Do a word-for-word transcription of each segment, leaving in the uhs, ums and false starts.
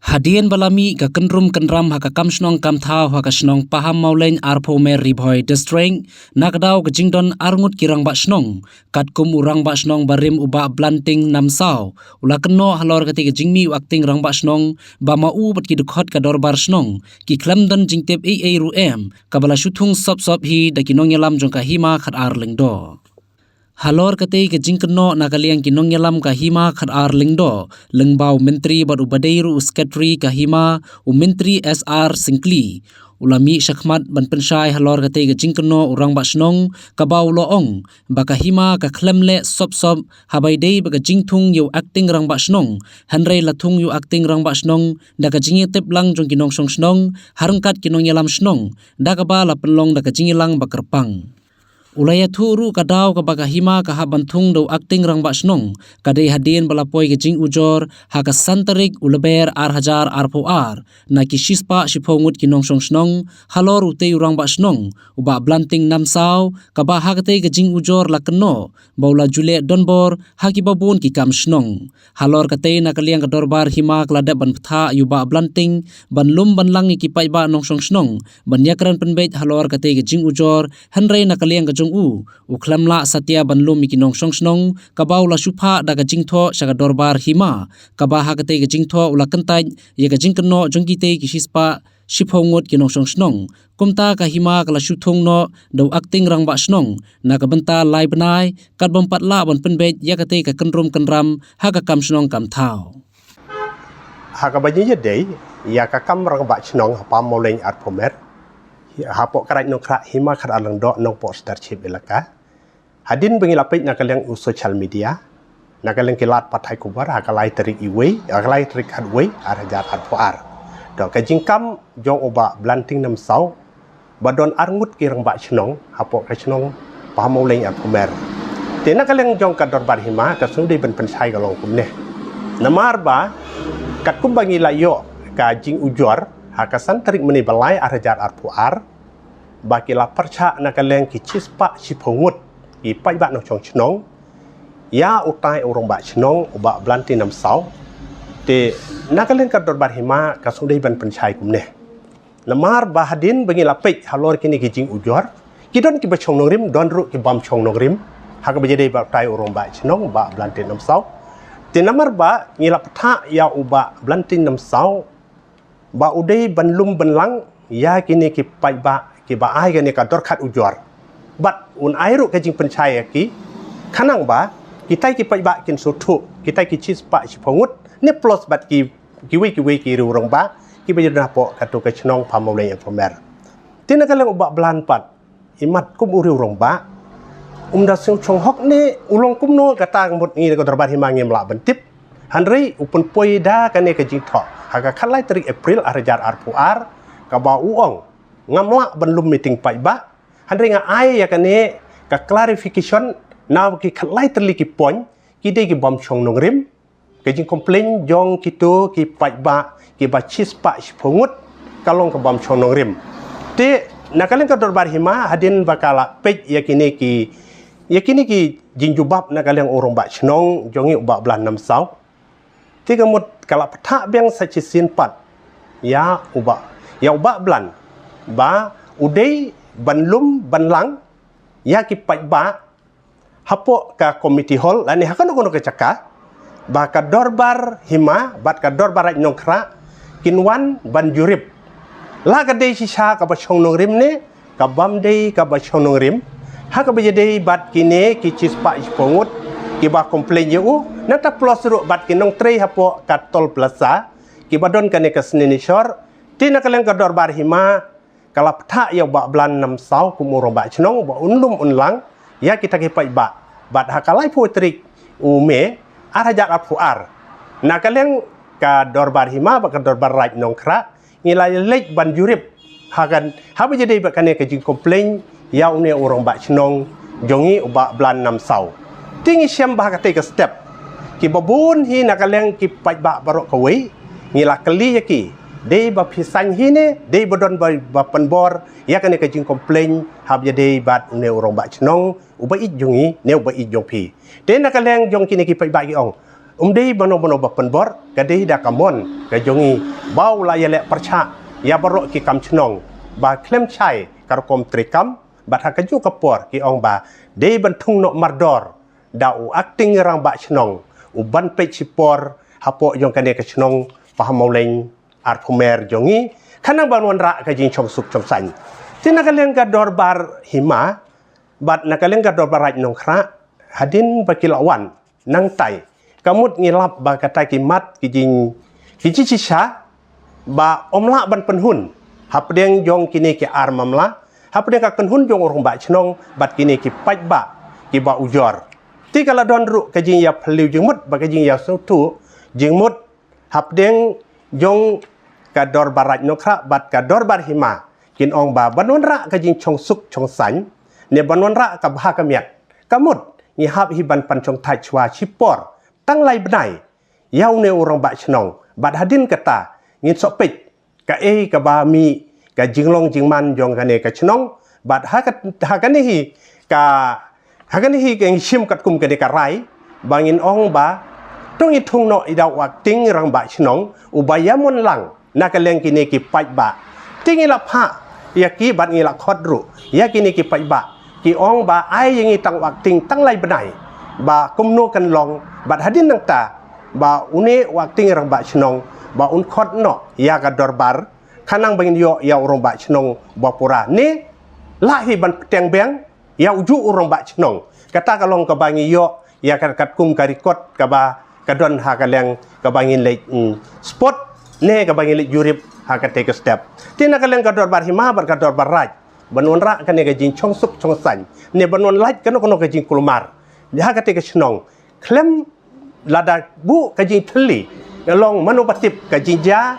Hadien ba la mih ka kynrum kynram ha ka kam shnong kam thaw ha ka shnong Pahammawlein Arphew Mer, Ri Bhoi District, na ka daw ka jingdon arngut ki rangbah shnong, katkum u rangbah shnong barim u Bah Blanting Namsaw u la kynnoh halor katei ka jingmih u acting rangbah shnong ba ma u bad ki dkhot ka dorbar shnong ki khlem don jingtip ei ei ruh em, kaba la shu thung sop sop hi da ki nongïalam jong ka Hima Khatar Lyngdoh. Halor katei ka jingkynnoh na ka liang ki nongïalam ka Hima Khatar Lyngdoh, lyngba u Myntri bad uba dei ruh u Secretary ka Hima, u Myntri S R Syngkli, u la mih shakhmat ban pynshai halor katei ka jingkynnoh u rangbah shnong, kaba u la ong ba ka Hima ka khlem leh sop sop haba ïadei bad ka jingthung ïa u acting rangbah shnong, hynrei la thung ïa u acting rangbah shnong da ka jingïatip lang jong ki nongshong shnong ha ryngkat ki nongïalam shnong, da kaba la pynlong da ka jingïalang ba kyrpang. U la ïathuh ruh ka daw kaba ka Hima ka hap ban thung da u acting rangbah shnong ka dei hadien ba la poi ka jingujor ha ka san tarik u Lber ar hajar arphew ar na ki shispah shiphew ngut ki nongshong shnong halor utei u rangbah shnong u Bah Blanting Namsaw, kaba ha katei ka jingujor la kynnoh ba u la ju leh donbor ha kiba bun ki kam shnong. Halor katei na ka liang ka dorbar Hima ka la dep ban pynthah ïa u Bah Blanting ban lum ban lang ïa ki paidbah nongshong shnong ban ïakren pynbeit halor katei ka jingujor, hynrei na ka liang ka jong u, u khlem lah satia ban lum ïa ki nongshong shnong, kaba u la shu phah da ka jingthoh sha ka dorbar Hima, kaba ha katei ka jingthoh u la kyntait ïa ka jingkynnoh jong kitei ki shispah shiphew ngut ki nongshong shnong. Kumta ka Hima ka la shu thung noh da u acting rangbah shnong na ka bynta lai bnai, katba ym pat lah ban pynbeit ïa katei ka kynrum kynram ha ka kam shnong kam thaw. Ha kaba ngi ïadei ïa ka kam rangbah shnong ha Pahammawlein Arphew Mer, hapoh ka Raid Nongkhrah, Hima Khatar Lyngdoh, Nongpoh Sirdarship Elaka. Hadien ba ngi la peit na ka liang u social media, na ka liang ki lad pathai khubor ha ka lai tarik iwei, ha ka lai tarik khatwei ar hajar arphew ar. To ka jingkam jong u Bah Blanting Namsaw ba don arngut ki rangbah shnong hapoh ka shnong Pahammawlein Arphew Mer. Te na ka liang jong ka dorbar Hima ka sngewdei ban pynshai ka long kumne. Namar ba katkum ba ngi la ïoh ka jingujor ha ka san tarik mynne ba lai ar hajar arphew ar, ba ki la pyrshah na ka liang ki shispah shiphew ngut ki paidbah nongshong shnong ïa utai u rangbah shnong u Bah Blanting Namsaw. Te na ka liang ka dorbar Hima ka sngewdei ban pynshai kumne. Namar ba hadien ba ngi la peit halor kine ki jingujor, ki don kiba shong nongrim, don ruh ki bym shong nongrim ha kaba ïadei bad utai u rangbah shnong u Bah Blanting Namsaw. Te namar ba ngi la pynthah ïa u Bah Blanting Namsaw ba u dei ban lum ban lang ïa kine ki paidbah kiba ai kane ka dor khat ujor. Bad un ai ruh ka jingpynshai ïa ki, khnang ba kitai ki paidbah kin sngewthuh, kitai ki shispah shiphew ngut ne plus bad ki, kiwei kiwei ki riew rangbah kiba ïadon hapoh kato ka shnong Pahammawlein Arphew Mer. Te na ka liang u Bah Blan pat, imat kum u riew rangbah, um da sngewshong hok ne u long kumno, kata ka mut ngi ka dorbar Hima ngim lah ban tip. Hynrei u pynpoi da kane ka jingthoh ha ka khatlai tarik April ar hajar arphew ar, kaba u ong, ngam lah ban lum meeting paidbah, hynrei nga ai ïa kane ka clarification na ki khatlai tylli ki point, ki dei ki bym shong nongrim, ka jingcomplain jong kito ki paidbah kiba shispah shiphew ngut ka long ka bym shong nongrim. Te na ka liang ka dorbar Hima hadien ba ka la peit ïa kine ki, ïa kine ki jingjubab na ka liang u rangbah shnong jong ngi u Bah Blan Namsaw, te ka mut ka la pynthah biang sa shisien pat ïa u Bah, ïa u Bah Blan ba u dei ban lum ban lang ïa ki paidbah hapoh ka community hall lane ha kano kano ka jaka, ba ka dorbar Hima bad ka dorbar Raid Nongkhrah kin wan ban jurip la ka dei shisha kaba shong nongrim ne ka bym dei kaba shong nongrim ha kaba ïadei bad kine ki shispah shiphew ngut kiba complain ïa u, nangta plus ruh bad ki nongtrei hapoh ka Toll Plaza kiba don kane ka sngi ne shor. Te na ka liang ka dorbar Hima ka la pynthah ïa u Bah Blan Namsaw kum u rangbah shnong ba un lum un lang ïa kita ki paidbah. Bad ha ka laiphew tarik u Mei ar hajar arphew ar, na ka liang ka dorbar Hima bad ka dorbar Raid Nongkhrah ngi la leit ban jurip ha kan, haba ïadei bad kane ka jingcomplain ïa une u rangbah shnong jong ngi u Bah Blan Namsaw. Te ngi shem ba ha katei ka step kiba bun hi na ka liang ki paidbah baroh kawei ngi la kylli ïa ki, dei ba phi saiñ hi ne dei ba don ba, ba pynbor ïa kane ka jingcomplain haba ïadei bad une u rangbah shnong uba ïeit jong ngi ne uba ïeit jong phi. Te na ka liang jong kine ki paidbah ki ong, Um dei bano bano ba pynbor, ka dei da ka mon ka jong ngi ba u la ïaleh pyrshah ïa baroh ki kam shnong ba khlem shai ka rukom treikam, bad ha kajuh ka por ki ong ba dei ban thung noh mardor da u acting rangbah shnong u ban peit shipor hapoh jong kane ka shnong Pahammawlein Arphumer jong ngi, khnang ban wanrah ka jingshong suk shong saiñ. Te na ka liang ka dorbar hima bad na ka liang ka dorbar raid Nongkhrah, hadien ba ki la wan nangtai, ka mut ngi lap ba kata ki mat ki jing, ki jingshisha ba ym lah ban pynhun hapdeng jong kine ki ar mamla, hapdeng ka kynhun jong u rangbah shnong bad kine ki paidbah kiba ujor. Te ka la don ruh ka jingïaphylliew jingmut bad ka jingïasngewthuh jingmut hapdeng jong ka dorbar raid Nongkhrah bad ka dorbar hima, kin ong ba ban wanrah ka jingshong suk shong saiñ ne ban wanrah ka bha ka miat, ka mut ngi hap hi ban pan shong thait shuwa shipor tang lai bnai ïa une u rangbah shnong, bad hadien kata ngin shu peit kaei kaba mih ka jinglong jingman jong kane ka shnong. Bad ha ka, ha kane hi ka, ha kane hi ka ngi shim katkum kane ka rai ba ngin ong ba to ngi thung noh ïa u acting rangbah shnong uba ïamon lang na ka liang kine ki paidbah. Te ngi la phah ïa ki bad ngi la khot ruh ïa kine ki paidbah, ki ong ba ai ïa ngi tang u acting tang lai bnai ba kumno kan long, bad hadien nangta ba une u acting rangbah shnong ba un khot noh ïa ka dorbar, khnang ba ngin ïoh ïa u rangbah shnong ba pura ne lah hi ban pynbteng biang ïa ujuh u rangbah shnong. Kata ka long kaba ngi ïoh ïa ka katkum ka record kaba ka don ha ka liang kaba ngin leit, mm, spot ne kaba ngin leit jurip ha kata ka step. Te na ka liang ka dorbar hima bad ka dorbar raid, ban wanrah kane ka jingshong suk shong saiñ ne ban wan lait kano kano ka jingkulmar ha kata ka shnong, khlem lada buh ka jingthylli, ka long mano ba tip ka jingjia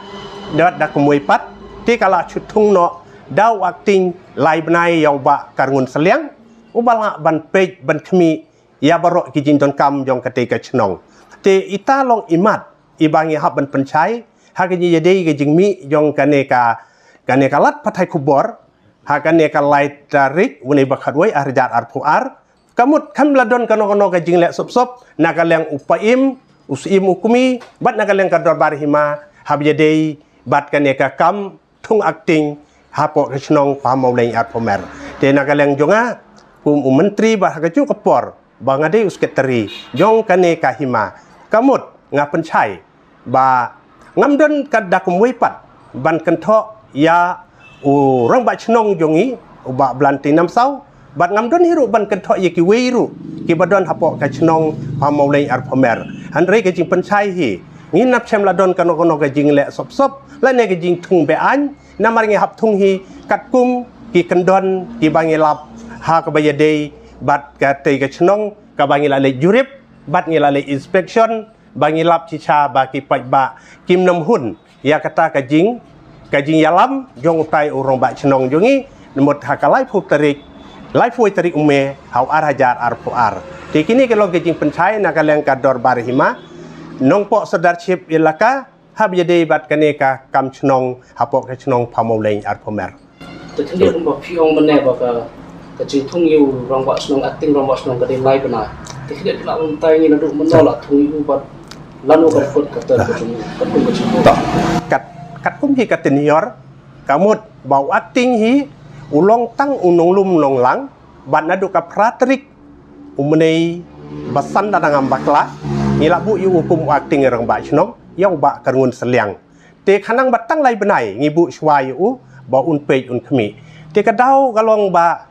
da, da kumwei pat. Te ka la shu thung noh da u acting lai bnai ïa u Bah Karngun Sylliang, uba lah ban peit ban khmih ïa baroh ki jingdonkam jong kata ka shnong. Te ita long i mat iba ngi hap ban pynshai ha ka jingïadei ka jingmih jong kane ka, kane ka lad pathai khubor ha kane ka lai tarik une ba khatwei ar hajar arphew ar. Ka mut kam la don kano kano ka jingleh sop sop na ka liang u paim, u syiem u kmie bad na ka liang ka dorbar hima haba ïadei bad kane ka kam thung acting hapoh ka shnong Pahammawlein Arphumer. Te na ka liang jong nga kum u myntri bad ha kajuh ka por ba nga dei u sekretari jong kane ka hima, ka mut nga pynshai ba ngam don ka da kumwei pat ban kynthoh ïa u rangbah shnong jong ngi u Bah Blantynnamsaw, bad ngam don hi ruh ban kynthoh ïa kiwei ruh kiba don hapoh ka shnong Pahammawlein Arphumer. Hynrei ka jingpynshai hi, ngin nap shem la don kano kano ka jingleh sop sop lane ka jingthung be-aiñ, namar ngi hap thung hi katkum ki kyndon kiba ngi lap ha kaba ïadei bad katei ka shnong kaba ngi la leit jurip bad ngi la leit inspection, ba ngi lap shisha ba ki paidbah kim nym hun ïa kata ka jing, ka jingïalam jong utai u rangbah shnong jong ngi, namut ha ka laiphew tarik, laiphew tarik u Mei ha u ar hajar arphew ar. Te kine ki long ka jingpynshai na ka liang ka dorbar hima Nongpoh Sirdarship Elaka haba ïadei bad kane ka kam shnong hapoh ka shnong Pahammawlein Arphumer. Te khyndiat kumba phi ong mynne ba ka, ka jingthung ïa u rangbah shnong, acting rangbah shnong ka dei lai bnai. Te khyndiat phi lah ban batai ngi naduh mynno la thung ïa u bad lano ka record ka ter ka jong u, katkum ka jingthung. Kat, katkum hi ka tenure, ka mut ba u acting hi u long tang u nonglum nonglang, bad naduh ka phra tarik u Mei ba san da ngam bakla ngi la buh ïa u kum u acting rangbah shnong ïa u Bah Karngun Sylliang. Te khnang ba tang lai bnai ngi buh shuwa ïa u ba un peit un khmih. Te ka daw ka long ba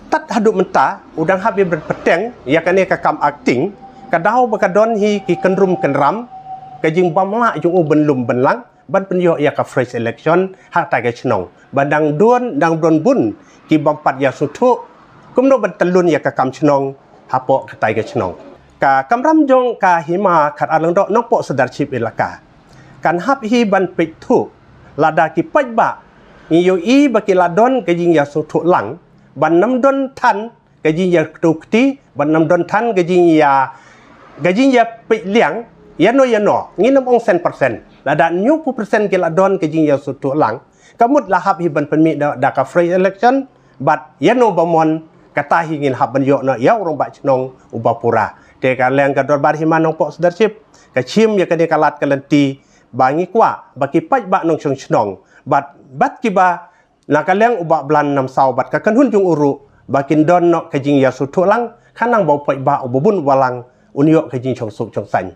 tad haduh mynta u dang hap ïa ban bteng ïa kane ka kam acting. Ka daw ba ka don hi ki kynrum kynram, ka jingbam lah jong u ban lum ban lang ban pynïoh ïa ka fresh election ha kata ka shnong. Ba dang don, dang don bun ki bym pat ïasngewthuh kumno ban tyllun ïa ka kam shnong hapoh kata ka shnong. Ka kamram jong ka hima Khatar Lyngdoh Nongpoh Sirdarship Elaka kan hap hi ban peit thuh lada ki paidbah ngi ïohi ba ki la don ka jingïasngewthuh lang ban nym don than ka jingïakdew kti, ban nym don than ka jingïa, ka jingïapeit liang ïano ïano, ngin nym ong san percent, lada hynñiewphew percent ki la don ka jingïasngewthuh lang, ka mut la hap hi ban pynmih da, da ka fresh election. Bad ïano ba mon, kata hi ngin hap ban ïoh noh ïa u rangbah shnong uba pura. Te ka liang ka Dorbar Hima Nongpoh Sirdarship ka shim ïa kane ka lad ka lynti ba ngi kwah ba ki paidbah nongshong shnong bad bad kiba na ka liang u Bah Blan Namsaw bad ka kynhun jong u ruh ba kin don noh ka jingïasngewthuh lang, khnang ba u paidbah uba bun uba lang un ïoh ka jingshong suk shong saiñ.